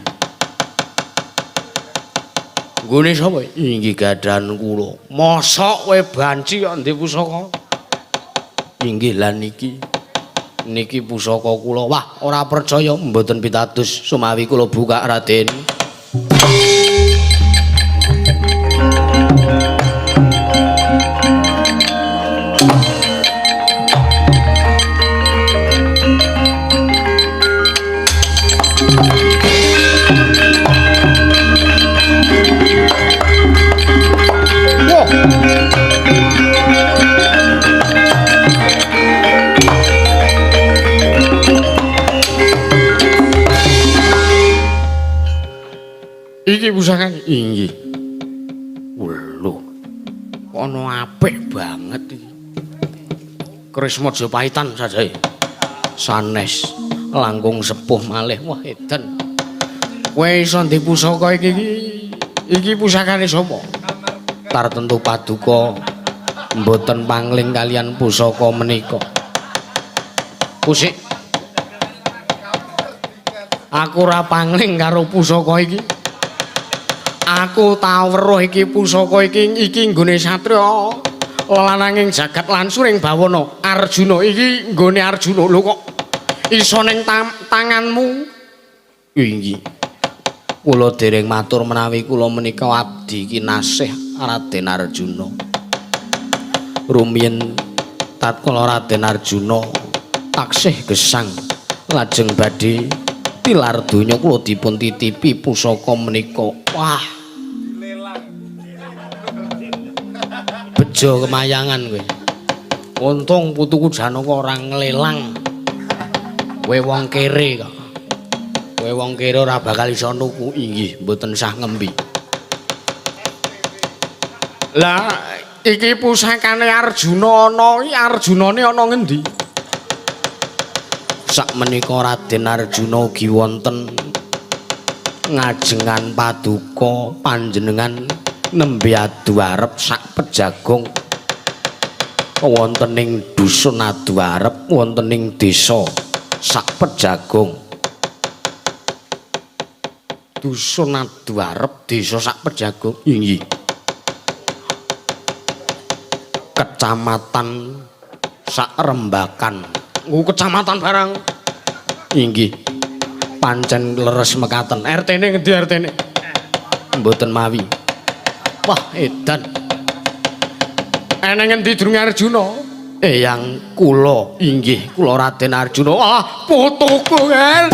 Nggone sapa? Inggih gadhahan kula. Mosok kowe banci kok ndek pusaka? Inggih lan niki. Niki pusaka kula. Wah, ora percaya mboten pitados sumawi kula buka Raden. Iki pusakane inggih. Lho. Ana apik banget iki. Keris Majapahitan sajae. Sanes langkung sepuh malih. Wah, edan. Kowe iso ndek pusaka iki iki. Iki pusakane sapa? Tartentu paduka mboten pangling kalian pusaka menika. Pusik. Aku ora pangling karo pusaka iki. Aku tau weruh iki pusaka iki iki nggone satriya lananging jagat lansuring bawana Arjuna iki nggone Arjuna. Lho kok iso ning tanganmu? Inggih. Kula dereng matur menawi kula menika abdi kinasih Raden Arjuna. Rumiyin tatkala Raden Arjuna taksih gesang lajeng badhe tilar donya kula dipun titipi pusaka menika. Wah. Bejo kemayangan kowe. Untung putuku Janaka ora nglelang. Kowe wong kere kok. Kowe wong kere ora bakal iso nuku. Inggih, mboten sah ngembi. Lah iki pusakane Arjuna ana iki Arjunane ana ngendi? Sakmenika Raden Arjuna ugi wonten ngajengan paduka panjenengan nembe adu arep sak pejagong wonten ing dusun adu arep wonten ing desa sak pejagong. Dusun adu arep desa sak pejagong. Inggih. Kecamatan sak Rembakan. Nggo kecamatan barang. Inggih. Pancen leres mekaten. RT-ne ngendi RT-ne? Mboten mawi. Wah, edan. Eneng ngendi durunge Arjuna? Eyang kula inggih kula Raden Arjuna. Ah, putuku, Ger.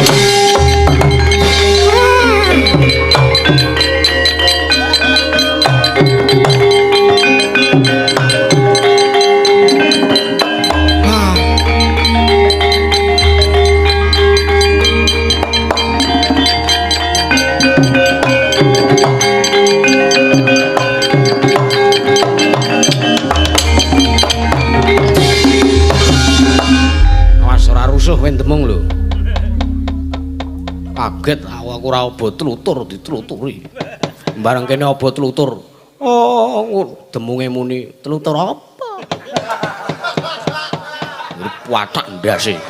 Awas ora rusuh kowe demung lho. Kaget aku ora obo tlutur ditluturi. Bareng kene obo tlutur. Oh, demunge muni tlutur apa? Watak ndase.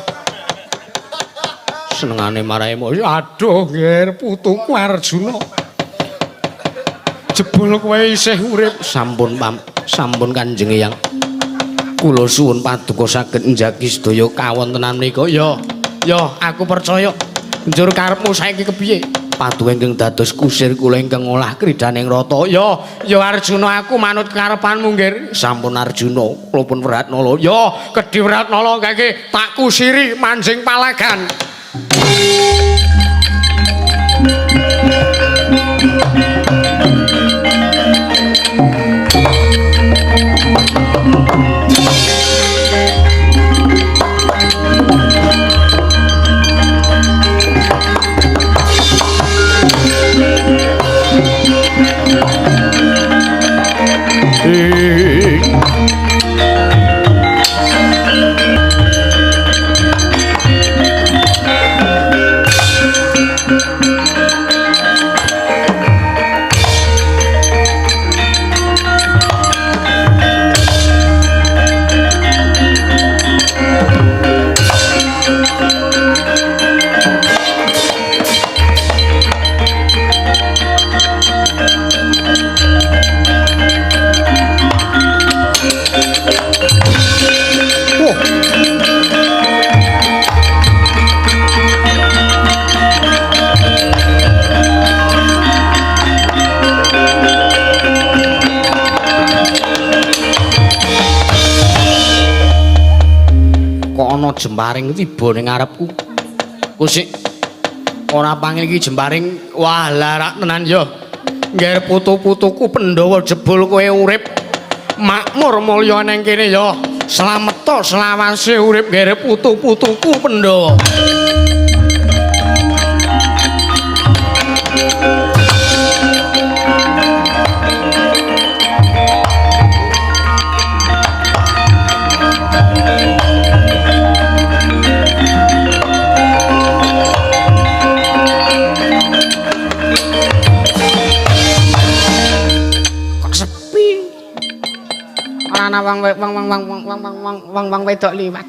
Senengane marahi emosi. Aduh, Ger, putuku Arjuna. Jebul kowe isih urip. Sampun sampun Kanjeng Eyang. Kula suwun paduka saged njagi sedaya kawontenan menika. Ya, ya, aku percaya. Njur karepmu saiki kepiye? Paduka ingkang dados kusir kula ingkang ngolah kridaning rata. Ya, ya Arjuna, aku manut karepanmu, Nger. Sampun Arjuna, kula pun Wratnala. Ya, kedhi Wratnala kake tak kusiri manjing palagan. Kok ana jemparing tiba ning ngarepku. Kusik ora pangin iki jemparing. Wah, larak tenan ya. Ngger putu-putuku Pandhawa jebul kowe urip makmur mulya nang kene ya. Slamet selawase urip ngger putu-putuku Pandhawa. Ana wong wong wong wong wong wong wong wong wedok liwat.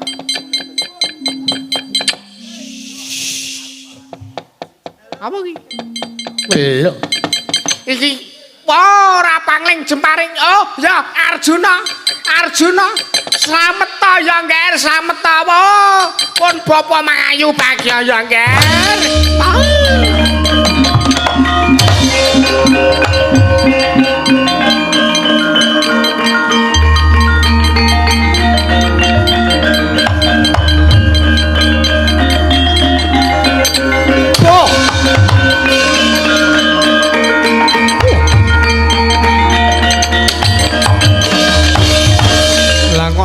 Apa iki? Lho. Iki ora pangling jemparing. Oh, ya Arjuna. Arjuna, slamet ta ya, Ngger, slamet ta. Pun bapa mangayu bagya ya, Ngger.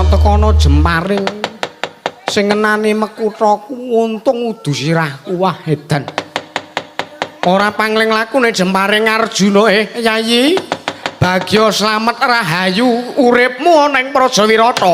Tekono jemparing sing ngenani mekuthaku untung udu sirahku. Wah, edan. Ora pangling lakune jemparing Arjuna. Yayi, bagya slamet rahayu uripmu ana ing Praja Wirata.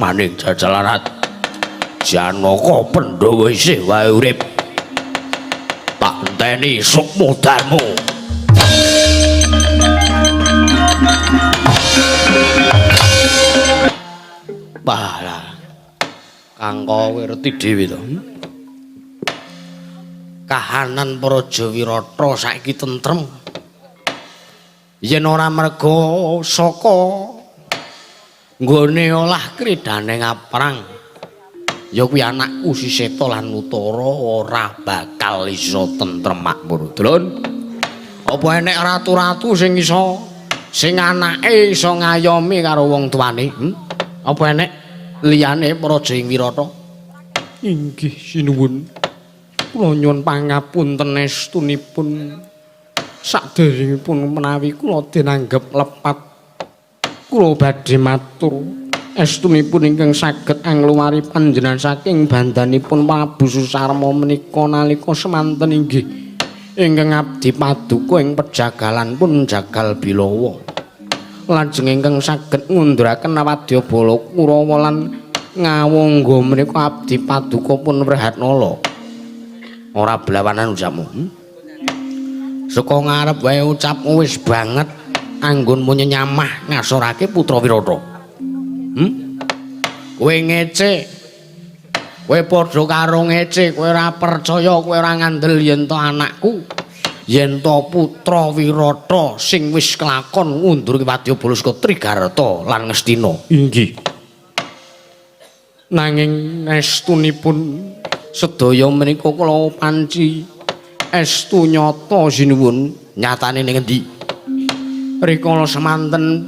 asmaning Jajalarat. Janaka Pandhawa isih wae urip. Tak enteni sukma darma. Wah, Kang kowe ngerti dhewe to. Kahanan Praja Wirata saiki tentrem. Yen ora merga saka nggone olah kridane ngaprang, ya kuwi anakku Si Seta lan Utara ora bakal iso tentrem makmur. Dulun, apa enek ratu-ratu sing iso sing anake iso ngayomi karo wong tuane? Apa enek liyane Praja ing Wirata? Inggih sinuwun. Kula nyuwun pangapunten estunipun. Saderengipun menawi kula dinanggep lepat, kula badhe matur estunipun ingkang saged angluwari panjenengan saking bandanipun Prabu Susarma menika nalika semanten inggih ingkang abdi paduka ing pejagalan pun Jagal Bilawa. Lajeng ingkang saged ngunduraken wadyabala Kurawa lan ngawangga menika abdi paduka pun Wrehatnala. Ora blawanan ucapmu. Saka ngarep wae ucapmu wis banget anggonmu nyenyamah ngasorake putra Wirata. Kowe ngece. Kowe padha karo ngece, kowe ora percaya, kowe ora ngandel yen to anakku, yen to putra Wirata sing wis kelakon ngundurke wadyabala saka Trigarta lan Ngastina. Inggih. Nanging estunipun sedaya menika kula panci estu nyata sinuwun. Nyatane ning endi? Rikala semanten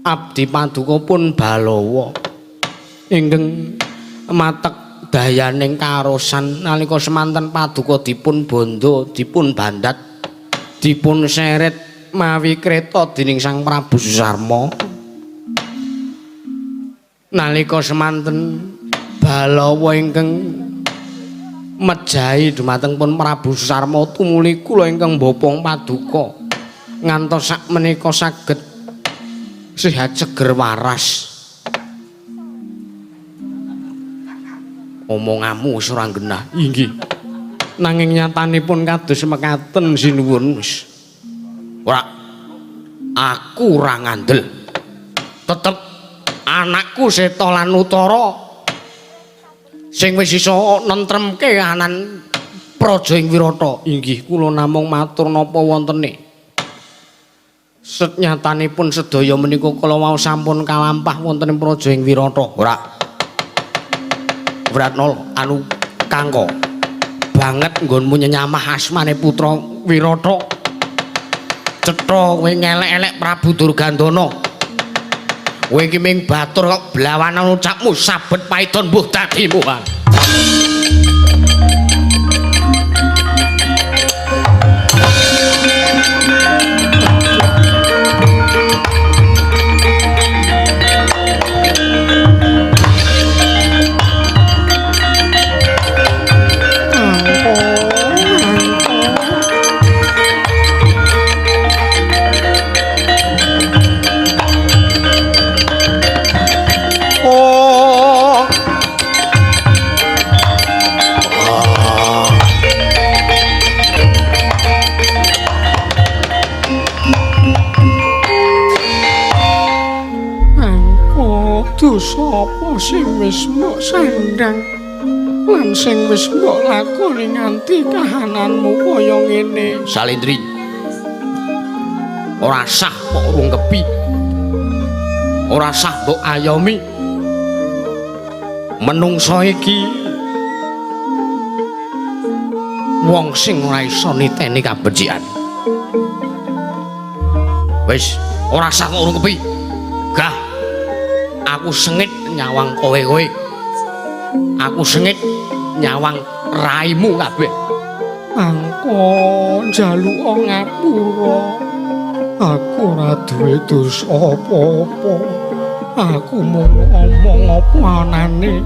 abdi paduka pun Balawa ingkang matek dayaning karosan nalika semanten paduka dipun bondo, dipun bandat, dipun seret mawi kreta dening Sang Prabu Susarma. Nalika semanten Balawa ingkang mejahi dumateng pun Prabu Susarma tumuli kula ingkang bopong paduka ngantos sak menika saged sehat seger waras. Omonganmu wis ora genah. Inggih. Nanging nyatanipun kados mekaten sinuwun. Wis. Ora, aku ora ngandel. Tetep anakku Seta lan Utara sing wis iso nentremke kahanan praja ing Wirata. Inggih, kula namung matur napa wontene. Senyatanipun sedaya menika kala wau sampun kalampah wonten ing praja ing Wirata. Ora. Wratnala anu Kangko banget nggonmu nyenyamah asmane putra Wirata. Cetha kowe ngelek-elek Prabu Durgandana. Kowe iki ming batur kok blawanan ucapmu sabet paidon mbuh dadimu. Dosa apa sing wis mbok sandhang lan sing wis mbok lakoni nganti kahananmu kaya ngene? Salindri, ora sah mbok rungkepi, ora sah mbok ayomi. Menungso iki wong sing ora iso niteni kabecikan. Wis, ora sah mbok rungkepi. Gah, aku sengit nyawang kowe-kowe. Aku sengit nyawang raimu kabeh. Angko njaluk ngapura. Aku ora duwe dosa apa-apa. Aku mung omong apa anane.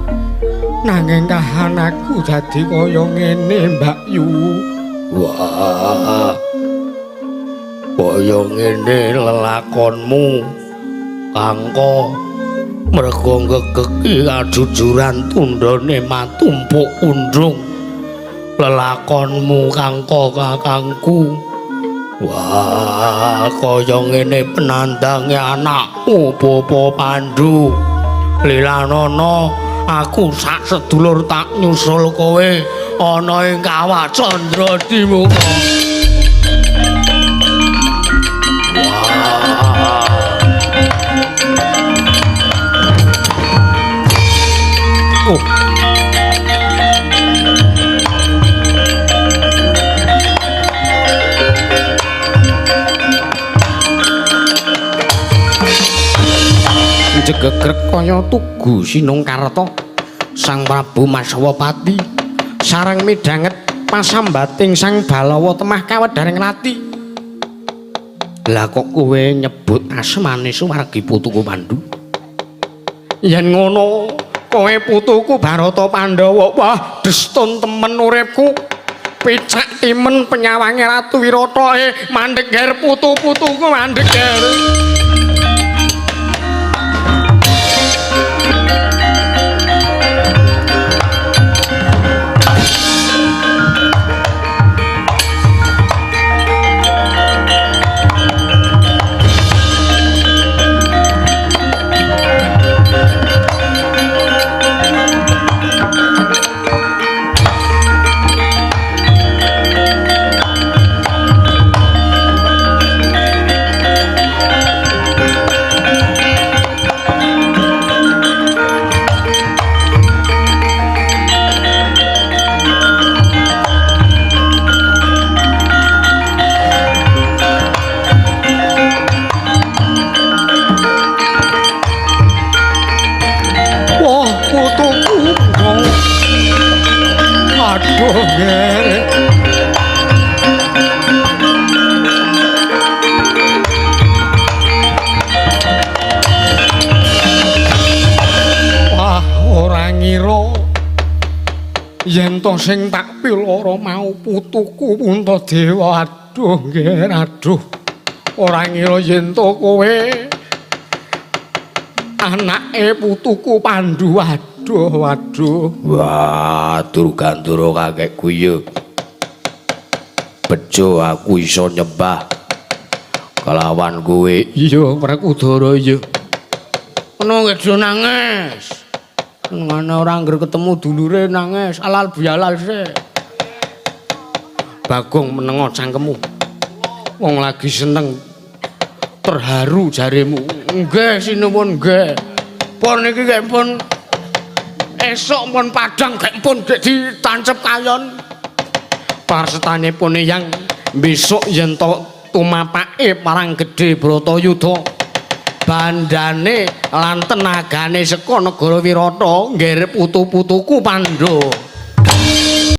Nanging kahananku dadi kaya ngene, Mbak Yu. Wah. Kaya ngene lelakonmu, Kangko. Merga ngegeki kajujuran tundhone matumpuk undung. Lelakonmu kangko kakangku. Wah, kaya ngene penandange anakmu Bapa Pandu. Lilanana, aku sak sedulur tak nyusul kowe ana ing Kawah Candra Dimuka. Wah. Oh. Jegegrek kaya tugu Sinungkarta Sang Prabu Maswapati sareng midhanget pasambating Sang Balawa temah kawedharing rati. Lah kok kowe nyebut asmane suwargi putuku Pandu? Yen ngono kowe putuku Barata Pandhawa. Wah, destun temen uripku. Picak timen penyawange Ratu Wirata. Mandeg ger putu-putuku mandeg ger. Aduh, ger. Wah, ora ngira yen to sing tak piloro mau putuku Puntadewa. Aduh, ger, aduh. Ora ngira yen to kowe anake putuku Pandu. Aduh, waduh. Wah, Durgandara kakekku ya. Bejo aku iso nyembah kelawan kowe. Iya, Werkudara iya. Ngono aja nangis. Ngono ora angger ketemu dulure nangis, alal bialal sik. Bagong menengo cangkemmu. Wong lagi seneng terharu jaremu. Nggih, sinuwun nggih. Pun iki gek pun esuk pun padhang gek pun gek ditancep kayon. Parsetanipun yang besok yen to tumapake parang gedhe Bratayuda. Bandane lan tenagane saka negara Wirata ngger putu-putuku Pandhawa.